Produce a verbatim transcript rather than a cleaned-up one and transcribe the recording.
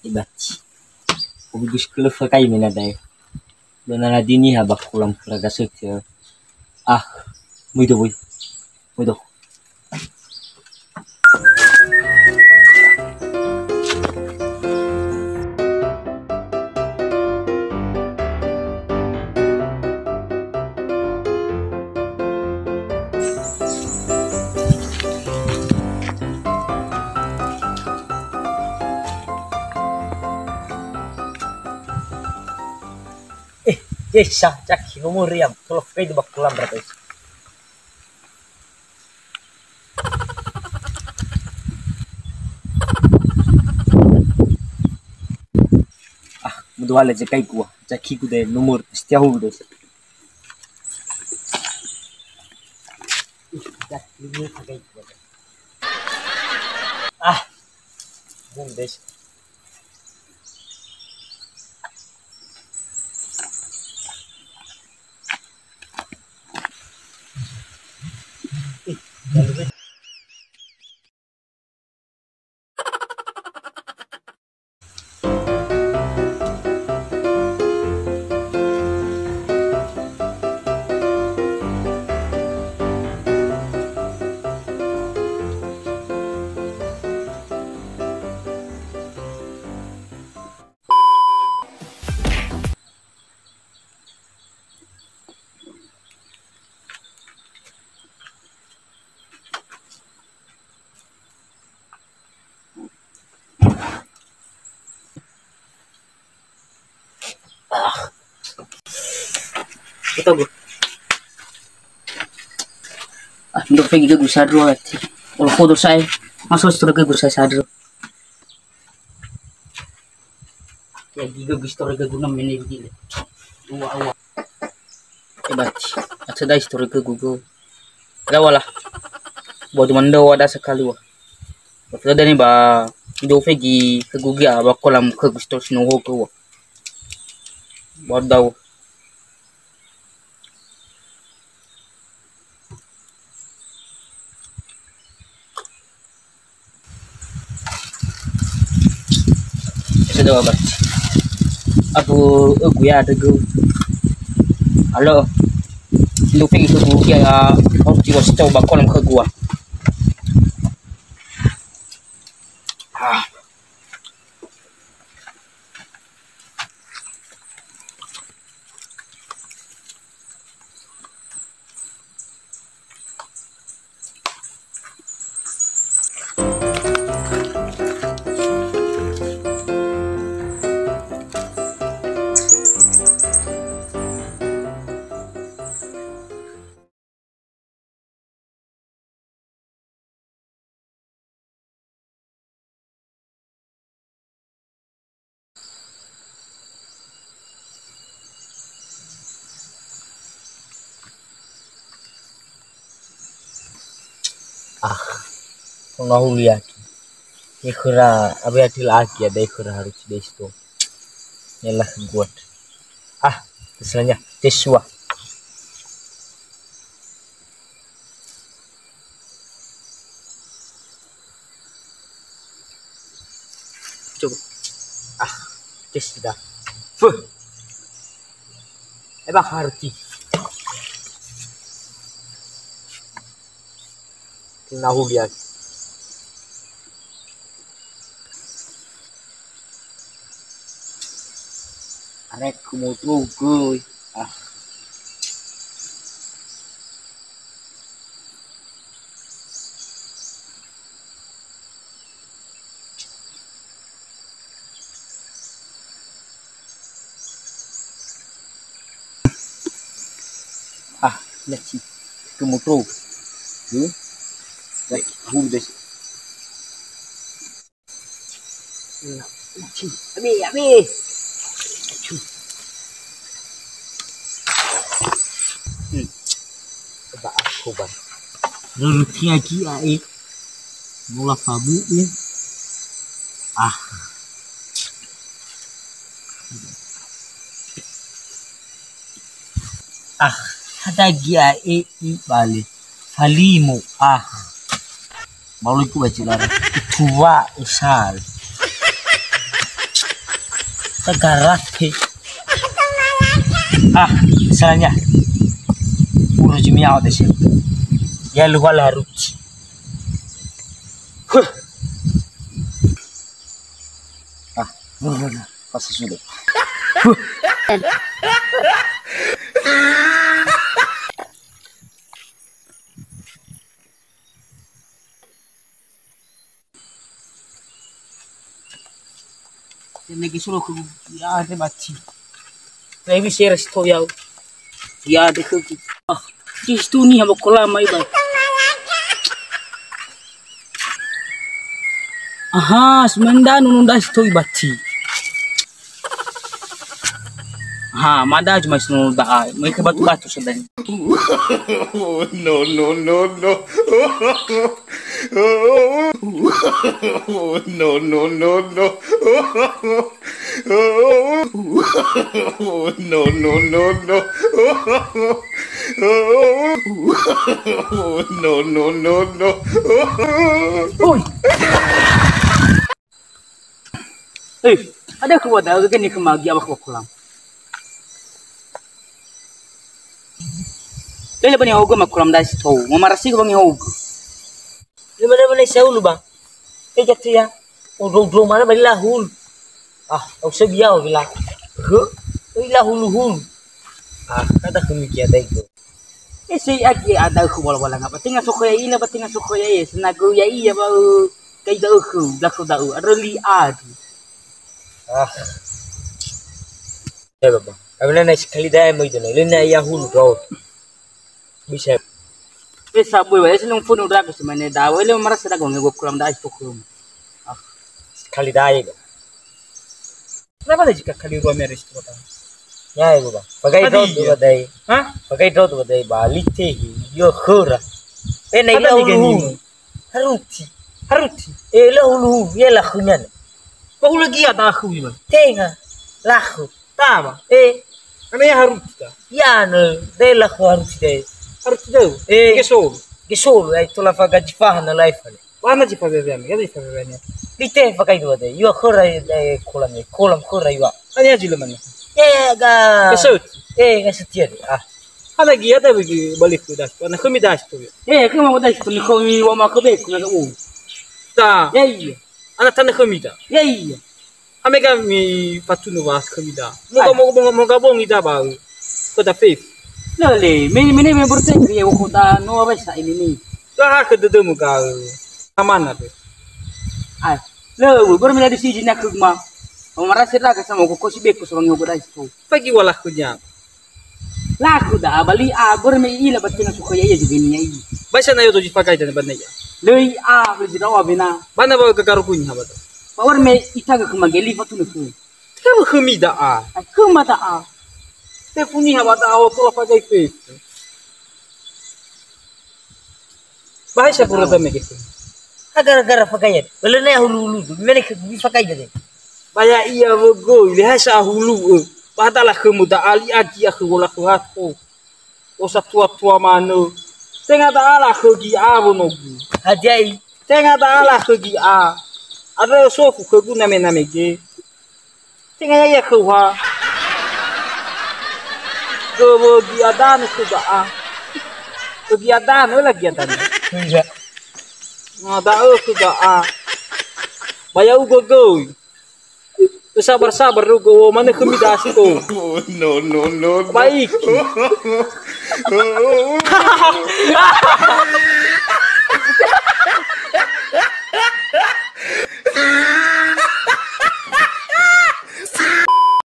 Ibati. Ubus kelöfa kai mena dai. Dona ladini ha bakula mukura gasökö. Ah, muido woi. Muido. Eh, Jesa, caki nomor yang tolong fedo bakula berapa isi. Ah, muduhale je kai gua, caki gua deh nomor setiahulu deh. Ah, bum deh. Ah. Kita gua. Ah, ndro fegi ke gua sadro ati. Olo fodo sai. Masuk stroke gua sai sadro. Ya, giga gu istori ke guna mene gile. Dua awa. Ebati. Aca da istori ke gugu. Lawa lah. Buat mandawa da sekali wa. Waktu ada ni ba do fegi ke gugi ah, ba kolam ke gusto sinoho ke wa. Buat dawa. Sedo abat. Abu egu ya degu. Alo. Lupi itu bu ya, harus jiwa secoba kolam ke gua. Ah. Ah, so nahulu yaki. Ekhöra, abe adil agi ada ekhöra harus desto. Yalah kuat. Ah, keselanya. Tesua. Coba. Ah, tes dah. Fuh. Eh, bah, harti. Kena hulian. Arek kumoto goi. Ah. Ah, naci. Kumoto. Hmm? Naci. Hulu deh. Abi, abi. Hmm. Coba aku, Bang. Rurutinya kia, eh. Mula fabu, eh. Ah. Ah, hadia ia e ibale. Falimo, ah. Malu iku baci lara. Tua esal. Kagarate. Ah, misalnya. Urus jimi awat ese. Ya lupa larut. Huh. Ah, pas sudah. Huh. Nege solo ku ya de bati. Rewi sera sto yau. Ya de ku. Ah, ci stu ni habo kolama iba. Aha, semenda nunu das to ibati. Ha, mada cuma sunu da'a. Mereka batu-batu sedang. No, no, no, no. No, no, no, no. No, no, no, no. No, no, no, no. Oi. Eh, ada keluar darah ke ni kemagi awak kolam. Lele bani hogo ma kolam dai sitou. Mamarasi ko bangi hogo. Lima lima ni seulu, Bang. Teja teja. Udro-udro mana bali lahul. Ah, au sebia o bila. Huh? Oi lahul-hul. Ah, kada kemikia dai ko. Eh, sei agi ada khu wala-wala ngapa. Tenga soko ya ina, ba tenga soko ya, eh, senago ya iya, ba, eh, kai da'ö khu, da'ö, da'ö. Ada li agi. Ah. Ya, Bapak. Kami na sekali dai mau itu, lena ya hulu dot. Bisa. Eh, sabu, eh, selung pun udah ke semane dawa, eh, le marasa dago ngego kolam dai fokum. Ah, sekali dai, Bapak. Kenapa lagi kali dua meres tu, Bapak? Ya, Bapak. Pakai dot dua dai. Hah? Pakai dot dua dai, balik teh, yo khura. Eh, na ya hulu. Haruti. Haruti. Eh, la hulu, ya la khunyan. Ba hula gia ta khu iman. Tenga. Laho. Taba. Eh. Ana ya haruti ta. Ya no, de laho haruti de. Haruti de. Eh. Ke so. Ke so, ai tola fa gaji fa na life ne. Wana ji fa bebe ne, gaji fa bebe ne. Lite fa kai dua de. Yua khora, eh, kolam ne, kolam khora yua. Ani aji le mane. Eh, ga. Ke so. Eh, ga setia de. Ah. Ana gia ta bagi balik tu das. Ana kami das tu. Eh, kami mau das tu ni kami wa ma ke be ku na u. Ta. Ya iya. Ana tanö khömi da. Ya iya. Amega mi fatunu wa khömi da. Moga, moga, moga, moga bongi da ba. Ko da faith. Lele, mene, mene, me berarti ya, ko da no apa sa ini ni. Ka ha ke dede moga. Amana de. Ai. Le, baru mila di sini nak ma. Marasa ra ka sama ko ko si beko sama nyogo dai to. Pagi wala kunya. Laku da abali a bor me ila ba tenga suka ya iya juga ni ya iya. Baisa na yodo ji fagai dan bana ya. Lei a beli jira wa bena. Bana ba gagaru kunya ba. Power me ita ga kemageli fatu ne ku. Ka ba khömi da a. Ai khöma da a. Te funi ha ba da a o tola fagai fe. Bahasa pura da mege. Ha gara-gara fagai. Bele ne hulu-hulu. Mene ke fagai de. Baya ia wogoi le hasa hulu. Ba da la khömu da ali agi a khö wola khö hato. O sa tua-tua manö. Tenga da ala khö gi a wonogu. Hadiai. Tenga da ala khö gi a. Ada sofu khö gu name-name ge. Tenga ya, ya khöuha. Göwögi adanö khö da'a. Gögi adanö lagi adanö. Iya. Na da'ö khö da'a. Ba ya'ugö göi. Sabar-sabar rögö, manö khömi dasi to. No, no, no, no. Baik.